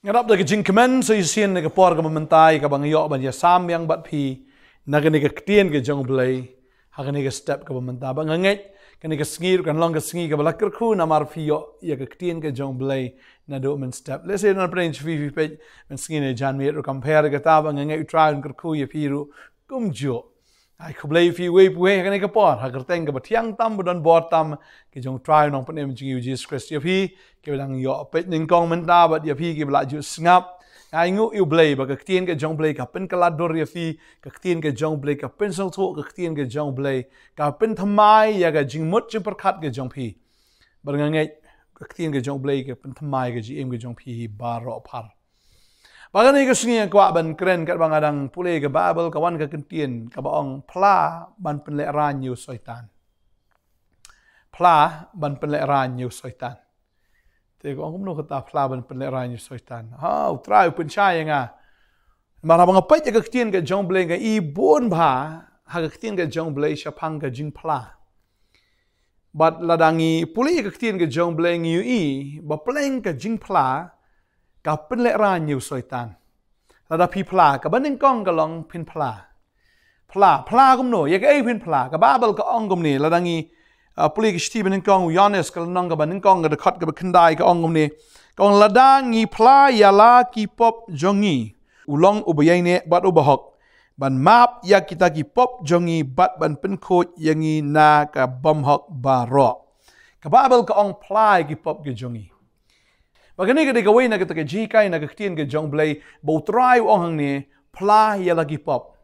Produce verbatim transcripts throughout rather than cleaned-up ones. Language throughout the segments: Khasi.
Nga dap da ka jingkmen sa shisien na ka por kaba mynta, kaba nga ïoh ban ïasam biang bad phi na kane ka ktien ka jong U Blei ha kane ka step kaba mynta. Ba nga ngeit kane ka sngi ruh kan long ka sngi kaba la kyrkhu namar phi ïoh ïa ka ktien ka jong U Blei naduh mynstep. Lehse don pdeng jong phi, phi peit mynsngi ne janmiet ruh kam pher, kata ba nga ngeit U Trai un kyrkhu ïa phi ruh kumjuh. Ai khublei phi uwei pa uwei ha kane ka por ha ka kyrteng kaba thiang tam, ba don bor tam, ka jong U Trai Nongpynim jong ngi U Jisu Khrist. Ïa phi kiba dang ïoh peit nyngkong mynta bad ïa phi kiba la ju sngap, ai nguh ïa U Blei ba ka ktien ka jong U Blei ka pynkylla dur ïa phi, ka ktien ka jong U Blei ka pynsngewthuh, ka ktien ka jong U Blei ka pynthymmai ïa ka jingmut jingpyrkhat ka jong phi. Bad nga ngeit ka ktien ka jong U Blei ka pynthymmai ka jingim ka jong phi hi baroh phar. Ba kane ka sngi nga kwah ban kren katba nga dang pule ka Baibl, ka wan ka kyntien kaba ong phla ban pynlehraiñ ïa u Soitan. Phla ban pynlehraiñ ïa u Soitan. Te ka ong kumno kata phla ban pynlehraiñ ïa u Soitan? Ha, U Trai u pynshai ïa nga. Namar haba nga peit ïa ka ktien ka jong U Blei nga i bun bha ha ka ktien ka jong U Blei shaphang ka jingphla. Bad lada ngi pule ïa ka ktien ka jong U Blei ngi ïohi ba pleng ka jingphla ka pynlehraiñ ïa u Soitan. Lada phi phla, kaba nyngkong ka long phin phla. Phla, phla kumno, ïa kaei phin phla? Ka Baibl ka ong kumne, lada ngi, ah, pule ka shithi ba nyngkong u Ïoannis, ka lynnong kaba nyngkong, ka dkhot kaba khyndai, ka ong kumne. Ka ong, lada ngi phla ïa la ki pop jong ngi, u long uba ïaineh bad uba hok ban map ïa kita ki pop jong ngi bad ban pynkhuid ïa ngi na ka bymhok baroh. Ka Baibl ka ong phla ïa ki pop ki jong ngi. Ba kane ka dei kawei na kita ki jinghikai na ka ktien ka jong U Blei, ba U Trai u ong hangne, phla ïa la ki pop.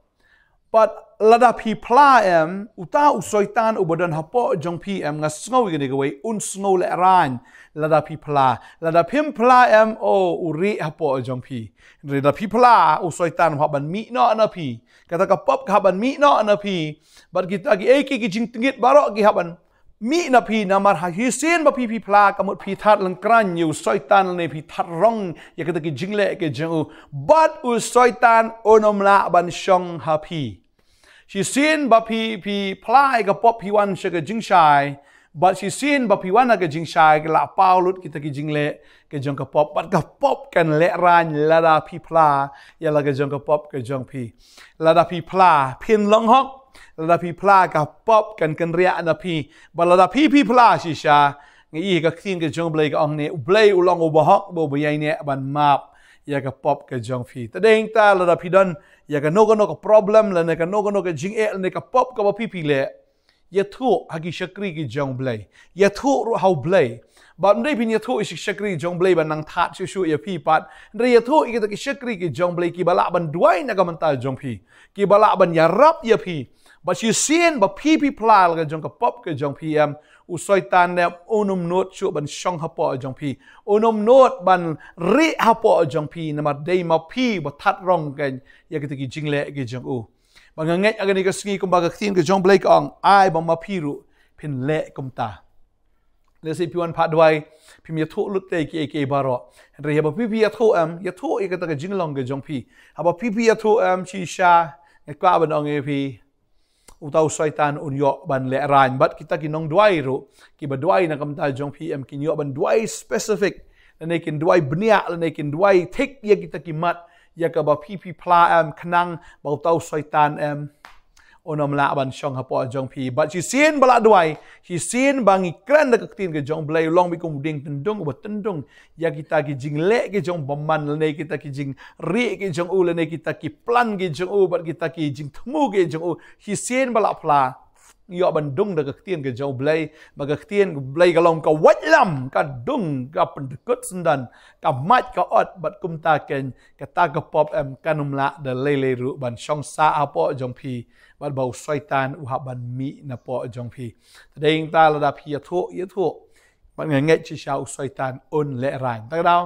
Bad lada phi phla em, uta u Soitan uba don hapoh jong phi em, nga sngew ïa kane kawei, un sngew lehraiñ lada phi phla. Lada phim phla em, o, u rieh hapoh jong phi. Hynrei lada phi phla, u Soitan u hap ban mih noh na phi. Kata ka pop ka hap ban mih noh na phi. Bad kita kiei kiei ki jingtngit baroh ki hap ban mih na phi, namar ha shisien ba phi phi phla ka mut phi thad lyngkhraiñ ïa u Soitan lane phi thad rong ïa kita ki jingleh ki jong u. Bad u Soitan un ym lah ban shong ha phi. Shisien ba phi phi phla ïa ka pop phi wan sha ka jingshai. Bad shisien ba phi wan ha ka jingshai ka la paw lut kita ki jingleh ki jong ka pop. Bad ka pop kan lehraiñ lada phi phla ïa la ki jong ka pop ki jong phi. Lada phi phla phin long hok. Lada phi phla ka pop kan kynriah na phi. Bad lada phi phi phla shisha, nga i ka ktien ka jong U Blei ka ong ne, U Blei u long uba hok, uba ïaineh ban map ïa ka pop ka jong phi. Te dei ta lada phi don ïa kano kano ka problem lane kano kano ka jingeh lane ka pop kaba phi phi leh, ïathuh ha ki shakri ki jong U Blei. Ïathuh ruh ha U Blei. Bad ym dei phin ïathuh ïa ki shakri jong U Blei ban nang thad shuh shuh ïa phi pat. Hynrei ïathuh ïa kita ki shakri ki jong U Blei kiba lah ban duwai na ka bynta jong phi. Kiba lah ban ïarap ïa phi. Bad shisien ba phi phi phla la ka jong ka pop ka jong phi em, u Soitan ne un ym nud shuh ban shong hapoh jong phi. Un ym nud ban rieh hapoh jong phi namar dei ma phi ba thad rong kan ïa kita ki jingleh ki jong u. Ba nga ngeit ha kane ka sngi kumba ka ktien ka jong U Blei ka ong, ai ba ma phi ruh phin leh kumta. Lehse phi wan phah duwai, phim ïathuh lut te kiei kiei baroh. Hynrei haba phi phi ïathuh em, ïathuh ïa kata ka jinglong ka jong phi. Haba phi phi ïathuh em shisha, nga kwah ban ong ïa phi, uta u Soitan un ïoh ban lehraiñ. Bad kita ki nongduwai ruh, kiba duwai na ka bynta jong phi em, kin ïoh ban duwai specific. Lane kin duwai bniah, lane kin duwai thik ïa kita ki mat, ïa kaba phi phi phla em, khnang ba uta u Soitan em, un ym lah ban shong hapoh jong phi. Bad shisien ba la duwai, shisien ba ngi kren da ka ktien ka jong U Blei, u long beit kum u dieng tyndung uba tyndung ïa kita ki jingleh ki jong u bymman lane kita ki jingrieh ki jong u lane kita ki plan ki jong u bad kita ki jingthmu ki jong u. Shisien ba la phla, ïoh ban dung da ka ktien ka jong U Blei, ba ka ktien ka U Blei ka long ka waitlam, ka dung, ka pyndkut syndon, ka mait ka ot, bad kumta kan kata ka pop em kan ym lah da lei lei ruh ban shong sah hapoh jong phi, bad ba u Soitan u hap ban mih napoh jong phi. Te dei ta lada phi ïathuh, ïathuh. Bad nga ngeit shisha u Soitan un lehraiñ. Ta ka daw.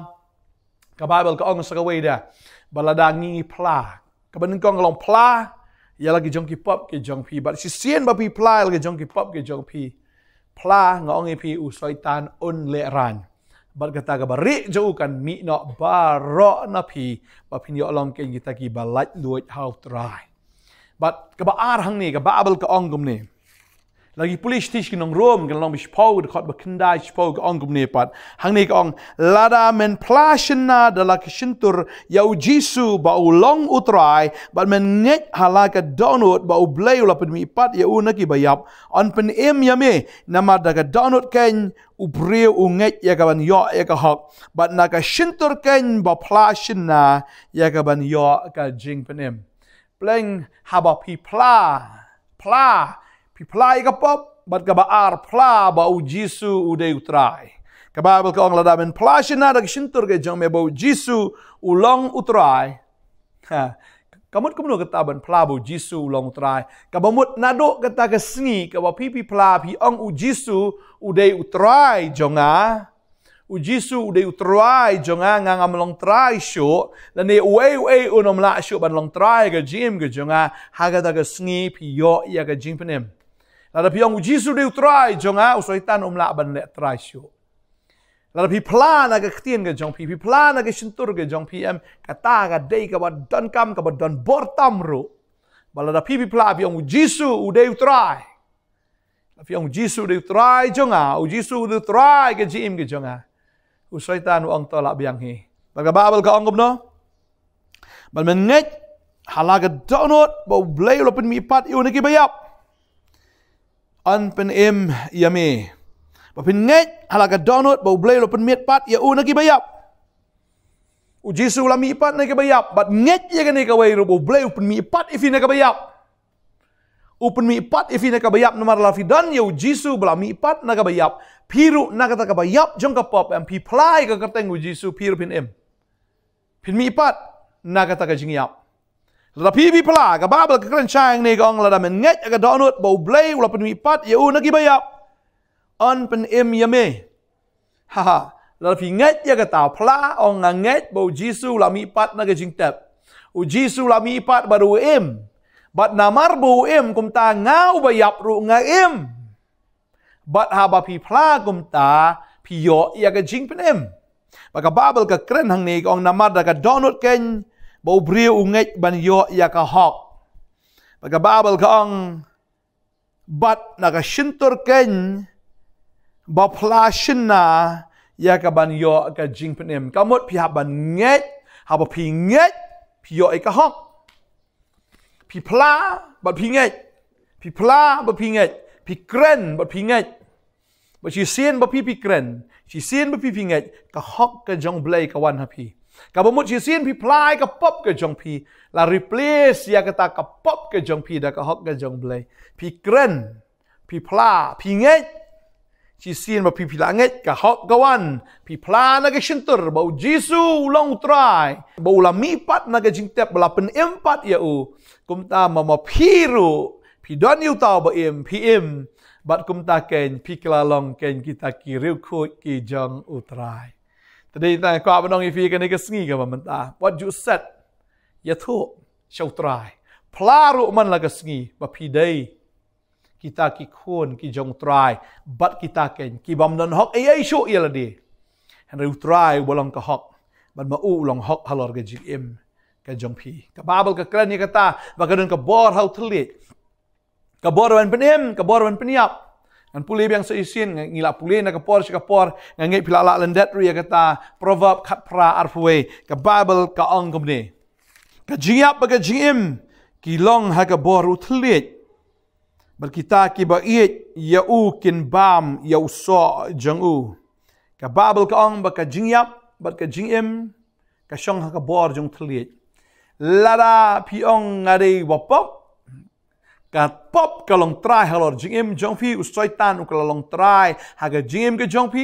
Ka Baibl ka ong sa kawei da. Ba lada ngi phla. Kaba nyngkong ka long phla ïa la ki jong ki pop ki jong phi. Bad shisien ba phi phla ïa la ki jong ki pop ki jong phi, phla nga ong ïa phi u Soitan un lehraiñ. Bad kata kaba rieh jong u kan mih noh baroh na phi. Ba phin ïoh long kein kita kiba laitluid ha u Trai. Bad kaba ar hangne, ka Baibl ka ong kumne. Lada ngi pule shithi sha ki nong Rom, ka lynnong ba shiphew, ka dkhot ba khyndai, shiphew, ka ong kumne pat. Hangne ka ong, lada men phla shynna da la ka shyntur ïa U Jisu ba u long U Trai, bad men ngeit ha la ka dohnud ba U Blei u la pynmihpat ïa u na ki baïap, yn pynim ïa me, namar da ka dohnud keiñ u briew u ngeit ïa kaban ïoh ïa ka hok, bad na ka shyntur keiñ ba phla shynna ïa kaban ïoh ka jingpynim. Pleng haba phi phla, phla, phi phla ïa ka pop, bad kaba ar, phla ba U Jisu u dei U Trai. Ka Baibl ka ong, lada men phla shynna da ka shyntur ka jong me ba U Jisu u long U Trai. Ha, ka mut kumno kata ban phla ba U Jisu u long U Trai? Kaba mut naduh kata ka sngi kaba phi, phi phla, phi ong, U Jisu u dei U Trai jong nga. U Jisu u dei U Trai jong nga, nga ngam long trai shuh, lane uei uei un ym lah shuh ban long trai ha ka jingim ka jong nga, ha kata ka sngi phi ïoh ïa ka jingpynim. Lada phi ong, U Jisu u dei U Trai jong nga, u Soitan um lah ban leh trai shuh. Lada phi phla na ka ktien ka jong phi, phi phla na ka shyntur ka jong phi, em, kata ka dei kaba donkam, kaba don bor tam ruh. Bad lada phi, phi phla, phi ong, U Jisu u dei U Trai. Phi ong, U Jisu u dei U Trai jong nga, U Jisu u dei U Trai ka jingim ka jong nga, u Soitan u ong, to lah biang hi. Bad ka Baibl ka ong kumno? Bad men ngeit ha la ka dohnud ba U Blei u la pynmihpat ïa u na ki baïap, yn pynim ïa me. Bad phin ngeit ha la ka dohnud ba U Blei u la pynmihpat ïa u na ki baïap. U Jisu u la mihpat na ki baïap, bad ngeit ïa kane kawei ruh, ba U Blei u pynmihpat ïa phi na ka baïap. U pynmihpat ïa phi na ka baïap, namar lada phi don ïa U Jisu ba la mihpat na ka baïap, phi ruh na kata ka baïap jong ka pop, em, phi phla ïa ka kyrteng U Jisu, phi ruh phin im. Phin mihpat na kata ka jingïap. Lada phi, phi phla, ka Baibl ka kren shai hangne, ka ong, lada men ngeit ha ka dohnud ba U Blei u la pynmihpat ïa u na ki baïap, yn pynim ïa me. Ha ha. Lada phi ngeit ïa kata, phla, ong, nga ngeit ba U Jisu u la mihpat na ka jingtep. U Jisu u la mihpat bad u im. Bad namar ba u im, kumta nga uba ïap ruh nga im. Bad haba phi phla kumta, phi ïoh ïa ka jingpynim. Bad ka Baibl ka kren hangne, ka ong, namar da ka dohnud keiñ ba u briew u ngeit ban ïoh ïa ka hok. Bad ka Baibl ka ong, bad na ka shyntur keiñ ba phla shynna ïa kaban ïoh ka jingpynim. Ka mut phi hap ban ngeit, haba phi ngeit, phi ïoh ïa ka hok. Phi phla bad phi ngeit. Phi phla bad phi ngeit. Phi kren bad phi ngeit. Bad shisien ba phi, phi kren, shisien ba phi, phi ngeit, ka hok ka jong U Blei ka wan ha phi. Kaba mut shisien phi phla ïa ka pop ka jong phi, la replace ïa kata ka pop ka jong phi da ka hok ka jong U Blei. Phi kren, phi phla, phi ngeit. Shisien ba phi, phi la ngeit, ka hok ka wan. Phi phla na ka shyntur ba U Jisu u long U Trai, ba u la mihpat na ka jingtep, ba la pynim pat ïa u. Kumta ma, ma phi ruh phi don ïa uta uba im, phi im. Bad kumta keiñ phi kylla long keiñ kita ki riewkhuid ki jong U Trai. Te dei tang kwah ban ong ïa phi kane ka sngi kaba mynta, wat ju set, ïathuh sha U Trai. Phla ruh man la ka sngi ba phi dei kita ki khun ki jong U Trai, bad kita keiñ ki bym don hok ei ei shuh ïa lade. Hynrei U Trai uba long ka hok, bad ma u u long hok halor ka jingim ka jong phi. Ka Baibl ka kren ïa kata ba ka don ka bor ha u thylliej. Ka bor ban pynim, ka bor ban pynïap. Ngan pule biang sa shisien, nga, ngi la pule na ka por sha ka por, nga ngeit phi la lah lyndet ruh ïa kata, Proverb khatphra arphew wei. Ka Baibl ka ong kumne: Ka jingïap bad ka jingim ki long ha ka bor u thylliej, bad kita kiba ïeit ïa u kin bam ïa u soh jong u. Ka Baibl ka ong ba ka jingïap bad ka jingim ka shong ha ka bor jong u thylliej. Lada phi ong nga dei uba pop, ka pop ka long trai halor jingim jong phi, u Soitan u kylla long trai ha ka jingim ka jong phi.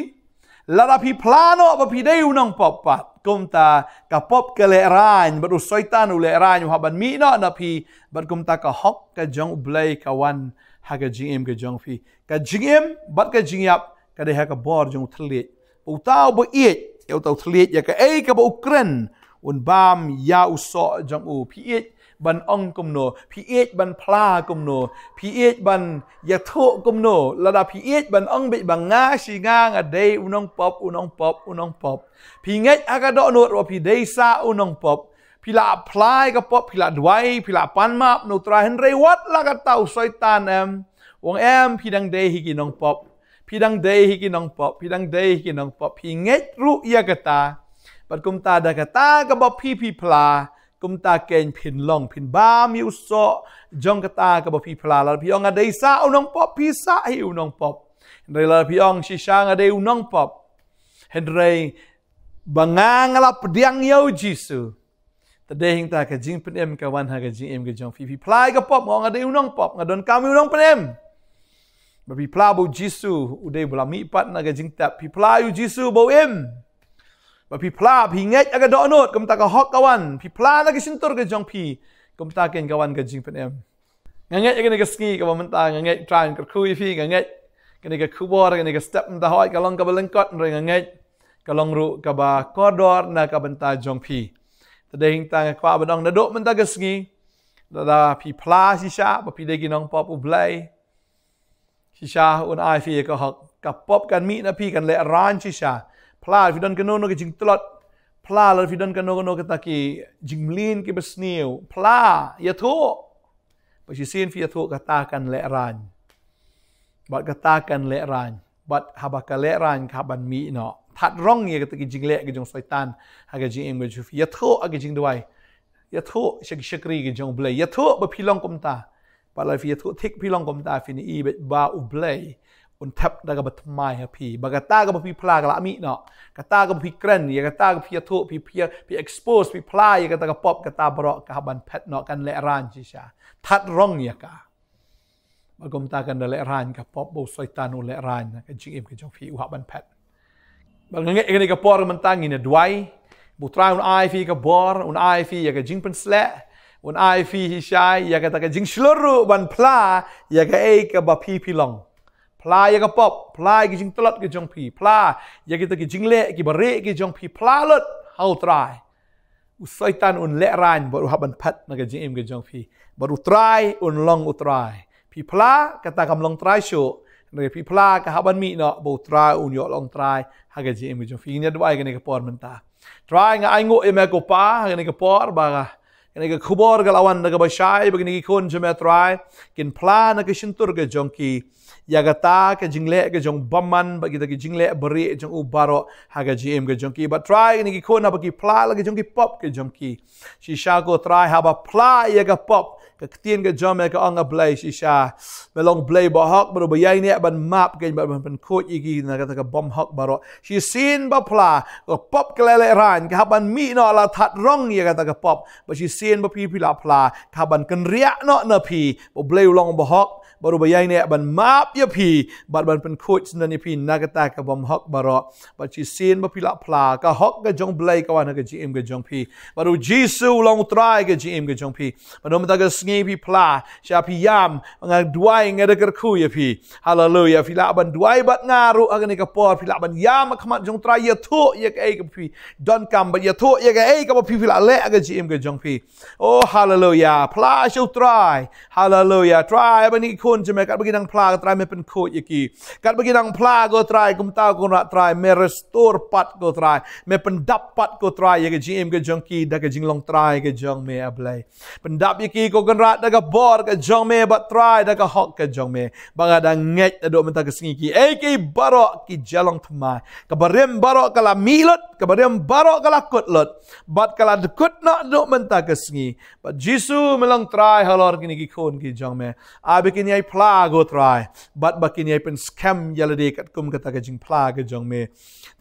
Lada phi phla noh ba phi dei u nongpop pat, kumta ka pop ka lehraiñ, bad u Soitan u lehraiñ u hap ban mih noh na phi, bad kumta ka hok ka jong U Blei ka wan ha ka jingim ka jong phi. Ka jingim bad ka jingïap ka dei ha ka bor jong u thylliej. Uta uba ïeit ïa uta u thylliej, ïa kaei kaba u kren, un bam ïa u soh jong u. Phi ïeit ban ong kumno? Phi ïeit ban phla kumno? Phi ïeit ban ïathuh kumno? Lada phi ïeit ban ong beit ba nga shi nga nga dei u nongpop, u nongpop, u nongpop, phi ngeit ha ka dohnud ba phi dei sa u nongpop, phi la phla ïa ka pop, phi la duwai, phi la pan map na U Trai, hynrei wat la katta u Soitan, em, U ong em, phi dang dei hi ki nongpop. Phi dang dei hi ki nongpop. Phi dang dei hi ki nongpop. Phi ngeit ruh ïa kata. Bad kumta da kata kaba phi phi phla, kumta kein phin long, phin bam ïa u soh jong kata kaba phi phla. Lada phi ong nga dei sah u nongpop, phi sah hi u nongpop. Hynrei lada phi ong shisha nga dei u nongpop, hynrei ba nga nga la pdiang ïa u Jisu, te dei hangta ka jingpynim ka wan ha ka jingim ka jong phi. Phi phla ïa ka pop, nga ong nga dei u nongpop, nga donkam ïa u nongpynim. Ba phi phla ba u Jisu u dei ba la mihpat na ka jingtep. Phi phla ïa u Jisu ba u im. Ba phi phla, phi ngeit ha ka dohnud, kumta ka hok ka wan. Phi phla na ka shyntur ka jong phi, kumta kein ka wan ka jingpynim. Nga ngeit ïa kane ka sngi kaba mynta, nga ngeit Trai un kyrkhu ïa phi, nga ngeit kane ka khubor, kane ka step mynta, hooid ka long kaba lyngkot, hynrei nga ngeit ka long ruh kaba kordor na ka bynta jong phi. Te dei hangta nga kwah ban ong naduh mynta ka sngi, lada phi phla shisha ba phi dei ki nongpop U Blei, shisha un ai phi ïa ka hok. Ka pop kan mih na phi, kan lehraiñ shisha. Phla lada phi don kano kano ka jingtlot. Phla lada phi don kano kano kata ki jingmlien kiba sniew. Phla, ïathuh. Ba shisien phi ïathuh, kata kan lehraiñ. Bad kata kan lehraiñ. Bad haba ka lehraiñ ka hap ban mih noh. That rong ïa kata ki jingleh ka jong Soitan ha ka jingim ka jong phi. Ïathuh ha ka jingduwai. Ïathuh sha ki shakri ka jong U Blei. Ïathuh ba phi long kumta. Bad lada phi ïathuh thik phi long kumta, phin i beit ba U Blei un thep da kaba thymmai ha phi. Ba kata kaba phi phla ka la mih noh. Kata kaba phi kren, ïa kata kaba phi ïathuh, phi, phi, phi expose, phi phla ïa kata ka pop, kata baroh ka hap ban phet noh, kan lehraiñ shisha. That rong ïa ka. Ba kumta kan da lehraiñ ka pop, ba u Soitan u lehraiñ na ka jingim ka jong phi, u hap ban phet. Bad nga ngeit kane ka por mynta ngin ïa duwai ba u Trai un ai phi ka bor, un ai phi ïa ka jingpynsleh, un ai phi shisha ïa kata ka jingshlur ruh ban phla ïa kaei kaba phi phi long. Phla ïa ka pop, phla ïa ka jingtlot ka jong phi, phla ïa kita ki jingleh kiba rieh ka jong phi, phla lut ha u Trai. U Soitan un lehraiñ bad u hap ban phet na ka jingim ka jong phi. Bad u Trai un long u Trai. Phi phla, kata kam long trai shuh. Hynrei phi phla ka hap ban mih noh, ba u Trai un ïoh long Trai ha ka jingim ka jong phi. Ngin ïa duwai kane ka por mynta. Trai, nga ainguh ïa me ko Pa ha kane ka por, ba kane ka khubor ka la wan da kaba shai, ba kine ki khun jong me Trai kin phla na ka shyntur ka jong ki ïa kata ka jingleh ka jong u bymman, bad kita ki jingleh barieh jong u baroh ha ka jingim ka jong ki. Bad Trai, kine ki khun haba ki phla la ka jong ki pop ka jong ki, shisha ko Trai, haba phla ïa ka pop, ka ktien ka jong me ka ong, A Blei, shisha me long Blei bahok, bad uba ïaineh ban map, kein bad ban pynkhuid ïa ki na kata ka bymhok baroh. Shisien ba phla, ka pop ka la lehraiñ, ka hap ban mih noh, la that rong ïa kata ka pop. Bad shisien ba phi phi la phla, ka hap ban kynriah noh na phi ba U Blei u long bahok, bad uba ïaineh ban map ïa phi, bad ban pynkhuid syndon ïa phi na kata ka bymhok baroh. Bad shisien ba phi la phla, ka hok ka jong U Blei ka wan ha ka jingim ka jong phi. Bad u Jisu u long u Trai ka jingim ka jong phi. Bad mynta ka sngi phi phla, shisha phi ïam, nga duwai, nga da kyrkhu ïa phi. Haleluia. Phi lah ban duwai bad nga ruh ha kane ka por, phi lah ban ïam ha khmat jong u Trai, ïathuh ïa kaei kaba phi donkam, bad ïathuh ïa kaei kaba phi phi la leh ha ka jingim ka jong phi. Oh, haleluia. Phla sha u Trai. Haleluia. Trai, ba kine ki khun jong me, katba ki nang phla ko Trai, me pynkhuid ïa ki. Katba ki nang phla ko Trai, kumta ko Kynrad Trai, me restore pat ko Trai, me pyndap pat ko Trai ïa ka jingim ka jong ki da ka jinglong trai ka jong me, A Blei. Pyndap ïa ki ko Kynrad da ka bor ka jong me, bad Trai da ka hok ka jong me. Ba nga da ngeit naduh mynta ka sngi kiei kiei baroh ki jia long thymmai. Ka barim baroh ka la mih lut, ka barim baroh ka la kut lut. Bad ka la dkut noh naduh mynta ka sngi. Bad Jisu, me long Trai halor kine ki khun ki jong me. Ai ba kin ïai phla ko Trai, bad ba kin ïai pynskhem ïa lade katkum kata ka jingphla ka jong me.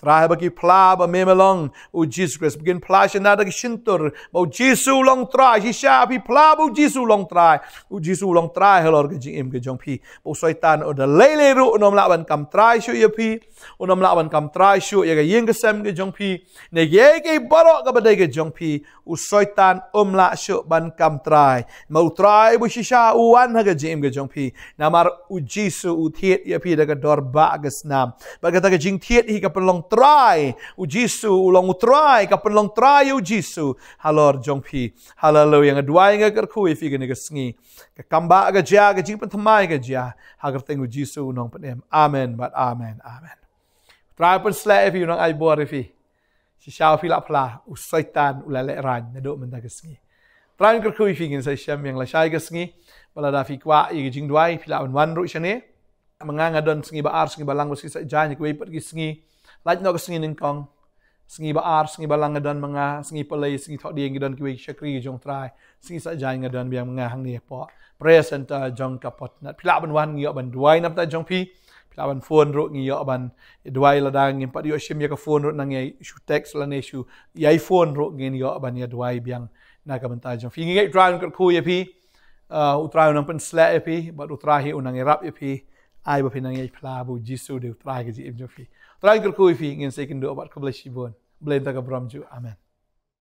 Trai, ba ki phla ba me me long u Jisu Khrist, ba kin phla shynna da ka shyntur ba u Jisu u long Trai. Shisha phi phla ba u Jisu u long Trai, u Jisu u long Trai halor ka jingim ka jong phi, ba u Soitan u da lei lei ruh un ym lah ban kam trai shuh ïa phi, un ym lah ban kam trai shuh ïa ka ïing ka sem ka jong phi, ne kiei kiei baroh kaba dei ka jong phi. U Soitan um lah shuh ban kam trai. Namar u Trai ba shisha u wan ha ka jingim ka jong phi. Namar u Jisu u thied ïa phi da ka dor ba ka snam. Bad kata ka jingthied hi ka pynlong trai. U Jisu u long u Trai, ka pynlong trai ïa u Jisu halor jong phi. Haleluia. Nga duwai, nga kyrkhu ïa phi kane ka sngi. Ka kam ba ka jia, ka jingpynthymmai ka jia. Ha ka kyrteng u Jisu u nongpynim. Amen bad amen. Amen. Trai pynsleh ïa phi, u nang ai bor ïa phi. Shisha phi la phla, u Soitan u la lehraiñ naduh mynta ka sngi. Trai un kyrkhu ïa phi, ngin sa ïashem ïa la shai ka sngi. Ba lada phi kwah ïa ka jingduwai, phi lah ban wan ruh shane. Ma nga nga don sngi ba ar, sngi ba lang, ba sngi Saitjaiñ, kiwei pat ki sngi. Lait noh ka sngi nyngkong. Sngi ba ar, sngi ba lang nga don ma nga, sngi Palei, sngi Thohdieng ki don kiwei ki shakri ki jong Trai. Sngi Saitjaiñ nga don biang ma nga hangne hapoh Prayer Center jong ka Potnat. Phi lah ban wan, ngi ïoh ban duwai na ka bynta jong phi. Phi lah ban phone ruh, ngi ïoh ban duwai. Lada ngim pat ïoh shim ïa ka phone ruh, nang ïa shu text lane shu ïa phone ruh, ngin ïoh ban ïa duwai biang na ka bynta jong phi. Ngi ngeit Trai un kyrkhu ïa phi. Uh, u Trai u nang pynshlur ïa phi, bad u Trai hi u nang ïarap ïa phi. Ai ba phi nang ïai phla ba u Jisu u dei u Trai ka jingim jong phi. Trai un kyrkhu ïa phi, ngin sa ïakynduh bad khublei shibun. Blei na ka bynta ka burom jong u. Amen.